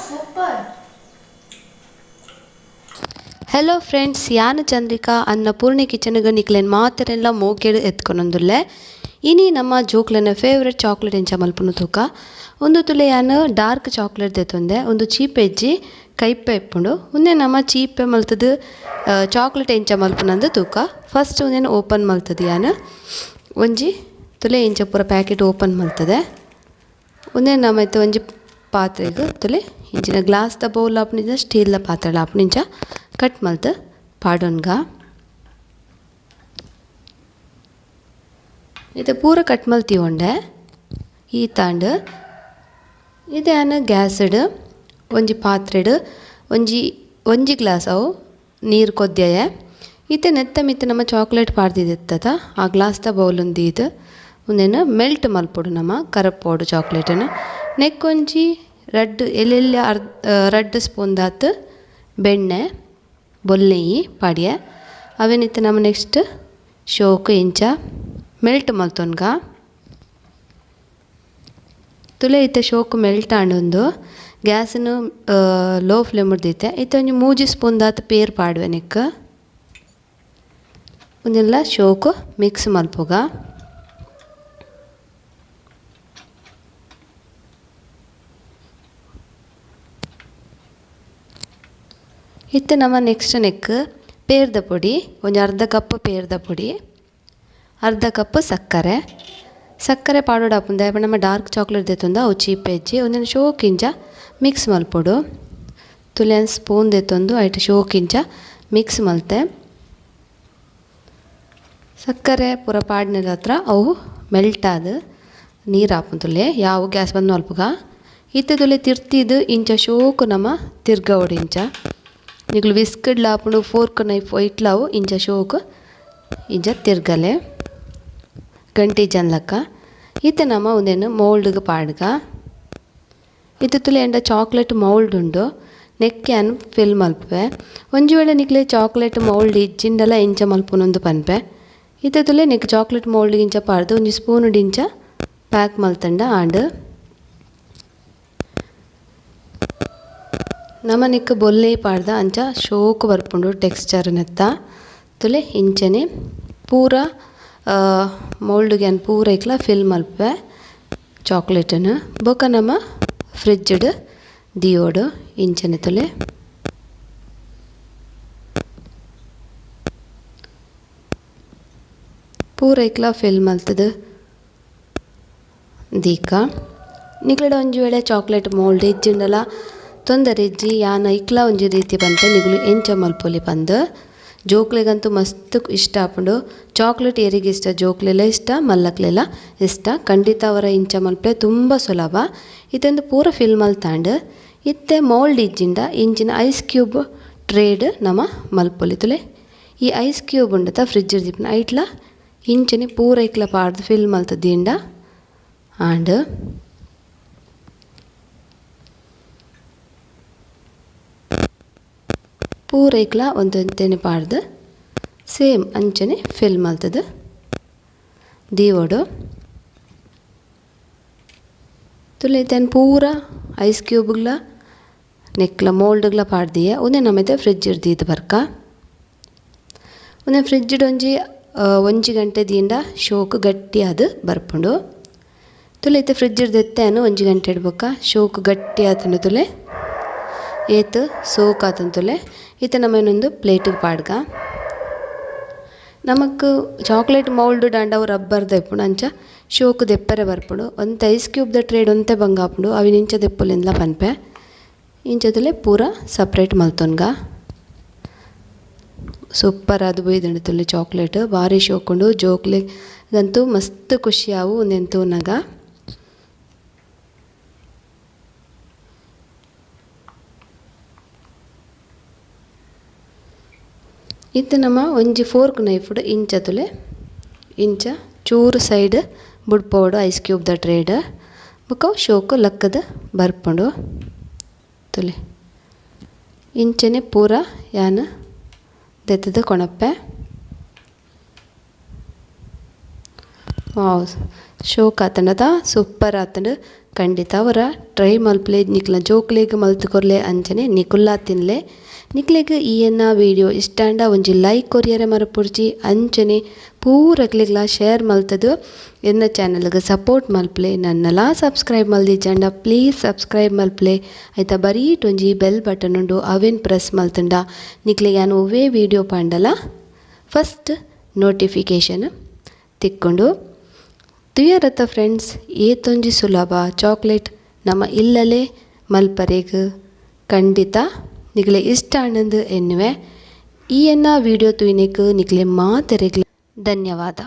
Super. Hello friends, ಯಾನ್ ಚಂದ್ರಿಕಾ ಅನ್ನಪೂರ್ಣಿ ಕಿಚನ್ಗ್ ನಿಕ್ಲೆನ್ ಮಾತೆರೆನ್ಲ ಮೋಕೆಡ್ ಎತ್ಕೊನೊಂದುಲ್ಲೆ. ಇನಿ ನಮ್ಮ ಜೋಕ್ಲೆನ ಫೇವರೆಟ್ ಚಾಕ್ಲೇಟ್ ಎಂಚ ಮಲ್ಪುನು ತೂಕ. ಉಂದು ತುಲೆ ಯಾನ್ ಡಾರ್ಕ್ ಚಾಕ್ಲೇಟ್ ದೆತೊಂದೆ. ಉಂದು ಚೀಪೆಜ್ಜಿ ಕೈಪೆ ಇಪ್ಪುಂಡು. ಉಂದೆ ನಮ್ಮ ಚೀಪೆ ಮಲ್ತದು ಚಾಕ್ಲೇಟ್ ಎಂಚ ಮಲ್ಪುನಂದು ತೂಕ. ಫಸ್ಟ್ ಉಂದೆನ್ ಓಪನ್ ಮಲ್ತದು ಯಾನ್ ಒಂಜಿ ತುಲೆ ಇಂಚ ಪೂರ ಪ್ಯಾಕೆಟ್ ಓಪನ್ ಮಲ್ತದೆ. ಉಂದೆನ್ ನಮ್ಮ ಇತ್ತೆ ಒಂಜಿ ಪಾತ್ರೆಗ್ ತುಲೆ ಇಂಚಿನ ಗ್ಲಾಸ್ ದ ಬೌಲ್ ಆಪುನಿಂಚ ಸ್ಟೀಲ್ ದ ಪಾತ್ರೆ ಆಪುನಿಂಚ ಕಟ್ ಮಲ್ತ್ ಪಾಡೊನ್ಗ. ಇತ್ತೆ ಪೂರ ಕಟ್ ಮಲ್ತಿ ಉಂಡೆ ಈ ತಾಂಡ್. ಇತ್ತೆ ಯಾನ್ ಗ್ಯಾಸ್ಡ್ ಒಂಜಿ ಪಾತ್ರೆಡ್ ಒಂಜಿ ಒಂಜಿ ಗ್ಲಾಸ್ ಅವು ನೀರು ಕೊದ್ಯಯ. ಇತ್ತೆ ನೆತ್ತ ಮಿತ್ತ್ ನಮ್ಮ ಚಾಕ್ಲೇಟ್ ಪಾಡ್ದಿತ್ತಿತ್ತ ಆ ಗ್ಲಾಸ್ ದ ಬೌಲ್ ದೀದ್ ಉಂದೆನ್ ಮೆಲ್ಟ್ ಮಲ್ಪೊಡು ನಮ್ಮ ಕರಪೋಡು ಚಾಕ್ಲೇಟನ್. ನೆಕ್ಕೊಂಜಿ ರಡ್ಡ್ ಎಲ್ಲೆಲ್ಲ ರಡ್ಡ್ ಸ್ಪೂನ್ ದಾತ್ ಬೆಣ್ಣೆ ಬೊಲ್ನೆಯಿ ಪಾಡ್ಯ. ಅವೆನ್ ಇತ್ತೆ ನಮ ನೆಕ್ಸ್ಟ್ ಶೋಕು ಇಂಚ ಮೆಲ್ಟ್ ಮಲ್ತೊನ್ಗ. ತುಲೆ ಇತ್ತೆ ಶೋಕು ಮೆಲ್ಟ್ ಆಂಡ್. ಗ್ಯಾಸ್ನ್ ಲೋ ಫ್ಲೇಮ್ ದೀತೆ. ಇತ್ತೆ ಒಂಜಿ ಮೂಜಿ ಸ್ಪೂನ್ ದಾತ್ ಪೇರ್ ಪಾಡ್ವೆ ನೆಕ್. ಉಂದೆಲ್ಲ ಶೋಕು ಮಿಕ್ಸ್ ಮಲ್ಪುಗ. ಇತ್ತೆ ನಮ್ಮ ನೆಕ್ಸ್ಟ್ ನೆಕ್ ಪೇರ್ದ ಪೊಡಿ, ಒಂಜಿ ಅರ್ಧ ಕಪ್ ಪೇರ್ದ ಪೊಡಿ, ಅರ್ಧ ಕಪ್ ಸಕ್ಕರೆ. ಸಕ್ಕರೆ ಪಾಡೊಡು ಆಪುಂಡು ದಾಯೆ ಪಂಡ ನಮ್ಮ ಡಾರ್ಕ್ ಚಾಕ್ಲೇಟ್ ದೆತ್ತೊಂದು ಅವು ಚೀಪೆಜ್ಜಿ. ಉಂದೆನ್ ಶೋಕು ಇಂಚ ಮಿಕ್ಸ್ ಮಲ್ಪೊಡು. ತುಲೆ ಸ್ಪೂನ್ ದೆತ್ತೊಂದು ಐಟ್ ಶೋಕು ಇಂಚ ಮಿಕ್ಸ್ ಮಲ್ತೆ. ಸಕ್ಕರೆ ಪೂರ ಪಾಡಿನದ ಅವು ಮೆಲ್ಟ್ ಆದ್ ನೀರು ಆಪುಂಡು ತುಲೆ. ಯಾವ ಗ್ಯಾಸ್ ಬಂದ್ ಮಲ್ಪುಗ. ಇತ್ತೆ ತುಲೆ ತಿರ್ತಿದ್ ಇಂಚ ಶೋಕು ನಮ ತಿರ್ಗವೊಡು ಇಂಚ. ನಿಕುಲು ವಿಸ್ಕ್ಡ್ಲ ಆಪುಂಡು ಫೋರ್ಕ್ ನೈಫ್ ಐಟ್ಲಾವು ಇಂಚ ಶೋಕು ಇಂಚ ತಿರ್ಗಲೆ ಗಂಟೆ ಜನ್ಲಕ್ಕ. ಇತ್ತೆ ನಮ ಉಂದೆನ್ ಮೋಲ್ಡ್ಗ್ ಪಾಡ್ಗ. ಇತ್ತೆ ತುಲೆ ಎಂಡ ಚಾಕ್ಲೇಟ್ ಮೌಲ್ಡ್ ಉಂಡು ನೆಕ್ ಯಾನ್ ಫಿಲ್ ಮಲ್ಪುವೆ. ಒಂಜಿ ವೇಳೆ ನಿಕ್ಲೆ ಚಾಕ್ಲೇಟ್ ಮೌಲ್ಡ್ ಇಜ್ಜಿಂಡಲ ಇಂಚ ಮಲ್ಪುನೊಂದು ಪನ್ಪೆ. ಇತ್ತೆ ತುಲೆ ನೆಕ್ ಚಾಕ್ಲೇಟ್ ಮೌಲ್ಡ್ ಇಂಚ ಪಾಡ್ದು ಒಂಜಿ ಸ್ಪೂನ್ ಇಂಚ ಪ್ಯಾಕ್ ಮಲ್ತಂಡ ಆಂಡ್. ನಮ ನೆಕ್ ಬೊಲ್ನೆಯಿ ಪಾಡ್ದ ಅಂಚ ಶೋಕು ಬರ್ಪುಂಡು ಟೆಕ್ಸ್ಚರ್ ನೆತ್ತ. ತುಲೆ ಇಂಚನೆ ಪೂರ ಮೌಲ್ಡ್ಗ್ ಯಾನ್ ಪೂರ ಐಕ್ಲ ಫಿಲ್ ಮಲ್ಪುವೆ ಚಾಕ್ಲೇಟನ್. ಬೊಕ ನಮ ಫ್ರಿಡ್ಜ್ಡ್ ದೀವೊಡು ಇಂಚನೆ ತುಲೆ. ಪೂರ ಐಕ್ಲ ಫಿಲ್ ಮಲ್ತದು ದೀಕ. ನಿಕ್ಲೆಡ ಒಂಜಿ ವೇಳೆ ಚಾಕ್ಲೇಟ್ ಮೌಲ್ಡ್ ಇಜ್ಜಿಂಡಲ ತೊಂದರೆ ಇಜ್ಜಿ. ಯಾನ್ ಐಕ್ಲ ಒಂಜಿ ರೀತಿ ಪನ್ಪೆ ನಿಗುಲು ಎಂಚ ಮಲ್ಪೊಲಿ ಪಂದ್. ಜೋಕ್ಲೆಗಂತೂ ಮಸ್ತ್ ಇಷ್ಟ ಆಪುಂಡು. ಚಾಕ್ಲೇಟ್ ಏರೆಗ್ ಇಷ್ಟ, ಜೋಕ್ಲೆಲ ಇಷ್ಟ ಮಲ್ಲಕ್ಲೆಲ ಇಷ್ಟ. ಖಂಡಿತ ಅವರ ಇಂಚ ಮಲ್ಪೆ ತುಂಬ ಸುಲಭ. ಇತ್ತೊಂದು ಪೂರ ಫಿಲ್ ಮಲ್ತಾಂಡ್. ಇತ್ತೆ ಮೌಲ್ಡ್ ಇಜ್ಜಿಂಡ ಇಂಚಿನ ಐಸ್ ಕ್ಯೂಬ್ ಟ್ರೇಡ್ ನಮ ಮಲ್ಪೊಲಿ ತುಲೆ. ಈ ಐಸ್ ಕ್ಯೂಬ್ ಉಂಡತ ಫ್ರಿಡ್ಜ್ ದೀಪುನ ಐಟ್ಲ ಇಂಚನೆ ಪೂರ ಐಕ್ಲ ಪಾಡ್ದ್ ಫಿಲ್ ಮಲ್ತ್ ದೀಂಡ ಆಂಡ್. ಪೂರ ಐಕ್ಲ ಒಂತೊಂತೆನೆ ಪಾಡ್ದ್ ಸೇಮ್ ಅಂಚನೆ ಫಿಲ್ ಮಲ್ತದು ದೀವೊಡು. ತುಲೆ ಇತ್ತೆ ಪೂರ ಐಸ್ ಕ್ಯೂಬ್ಗ್ಲ ನೆಕ್ಲ ಮೋಲ್ಡ್ಗ್ಲ ಪಾಡ್ದಿಯೆ. ಉಂದೆ ನಮ ಇತ್ತೆ ಫ್ರಿಡ್ಜ್ ದೀದ್ ಬರ್ಕ. ಉಂದೆ ಫ್ರಿಡ್ಜ್ಡ್ ಒಂಜಿ ಒಂಜಿ ಗಂಟೆ ದೀಂಡ ಶೋಕು ಗಟ್ಟಿ ಆದ್ ಬರ್ಪುಂಡು. ತುಲೆ ಇತ್ತೆ ಫ್ರಿಡ್ಜ್ ದೆತ್ತೇನು ಒಂಜಿ ಗಂಟೆ ಬೊಕ್ಕ ಶೋಕು ಗಟ್ಟಿ ಆತುಂಡು ತುಲೆ. ಏತ್ ಸೋಕ್ ಆತುಂಡು ತುಲೆ. ಇತ್ತೆ ನಮ ಇನ್ನೊಂದು ಪ್ಲೇಟ್ಗ್ ಪಾಡ್ಗ. ನಮಕ್ ಚಾಕ್ಲೇಟ್ ಮೌಲ್ಡ್ ದಾಂಡ ಅವು ರಬ್ಬರ್ ದೆಪ್ಪುಂಡು ಅಂಚ ಶೋಕು ದೆಪ್ಪರೆ ಬರ್ಪುಂಡು. ಒಂತೆ ಐಸ್ ಕ್ಯೂಬ್ ದ ಟ್ರೇಡ್ ಒಂತೆ ಬಂಗ ಆಪುಂಡು ಅವೆನ್ ಇಂಚ ದೆಪ್ಪೊಲಿಂದ್ಲ ಪನ್ಪೆ. ಇಂಚ ತುಲೆ ಪೂರ ಸಪ್ರೇಟ್ ಮಲ್ತೊನ್ಗ. ಸೂಪರ್ ಆದ್ ಬೈದುಂಡು ತುಲೆ ಚಾಕ್ಲೇಟ್ ಬಾರಿ ಶೋಕುಂಡು. ಜೋಕ್ಲೆಗಂತೂ ಮಸ್ತ್ ಖುಷಿ ಆವು ಉಂದೆನ್ ತೂನಗ. ಇತ್ತೆ ನಮ ಒಂಜಿ ಫೋರ್ಕ್ ನೈಫ್ಡ್ ಇಂಚ ತುಲೆ ಇಂಚ ಚೂರು ಸೈಡ್ ಬುಡ್ಪೋಡು ಐಸ್ ಕ್ಯೂಬ್ ದ ಟ್ರೇಡ್. ಬೊಕ ಶೋಕು ಲಕ್ಕದ ಬರ್ಪುಂಡು ತುಲೆ. ಇಂಚನೆ ಪೂರ ಯಾನ್ ದೆತ್ತುದು ಕೊನಪೆ. ವಾವ್ ಶೋಕ್ ಆತುಂಡತ ಸೂಪರ್ ಆತುಂಡು. ಖಂಡಿತ ಅವರ ಟ್ರೈ ಮಲ್ಪಲೆ, ನಿಕ್ಲ ಜೋಕ್ಲೆಗ್ ಮಲ್ತ್ ಕೊರ್ಲೆ, ಅಂಚನೆ ನಿಕುಲ್ಲಾ ತಿನ್ಲೆ. ನಿಕ್ಲೆಗ್ ಈ ಎನ್ನ ವಿಡಿಯೋ ಇಷ್ಟ ಆಂಡ ಒಂಜಿ ಲೈಕ್ ಕೊರಿಯರೆ ಮರಪುಡ್ಚಿ, ಅಂಚನೆ ಪೂರಕ್ಲೆಗ್ಲಾ ಶೇರ್ ಮಲ್ತದು ಎನ್ನ ಚಾನೆಲ್ಗ್ ಸಪೋರ್ಟ್ ಮಲ್ಪಲೆ. ನನ್ನಲಾ ಸಬ್ಸ್ಕ್ರೈಬ್ ಮಲ್ದಿಜ್ಜಂಡ ಪ್ಲೀಸ್ ಸಬ್ಸ್ಕ್ರೈಬ್ ಮಲ್ಪಲೆ. ಐತ ಬರೀಟ್ ಒಂಜಿ ಬೆಲ್ ಬಟನ್ ಉಂಡು, ಅವೆನ್ ಪ್ರೆಸ್ ಮಲ್ತುಂಡ ನಿಕ್ಲೆಗ್ ಯಾನ್ ಒವ್ವೇ ವಿಡಿಯೋ ಪಾಂಡಲ ಫಸ್ಟ್ ನೋಟಿಫಿಕೇಶನ್ ತಿಕ್ಕುಂಡು. ತುಯರತ ಫ್ರೆಂಡ್ಸ್, ಏತೊಂಜಿ ಸುಲಭ ಚಾಕ್ಲೇಟ್ ನಮ ಇಲ್ಲಲೇ ಮಲ್ಪರೆಗ್ ಖಂಡಿತ ನಿಕ್ಲೆ ಇಷ್ಟ ಆಂಡಂದು ಎನ್ನುವೆ. ಈ ಎನ್ನ ವಿಡಿಯೋ ತೂಯಿನೆಕ್ ನಿಕ್ಲೆ ಮಾತೆರೆಗ್ಲ ಧನ್ಯವಾದ.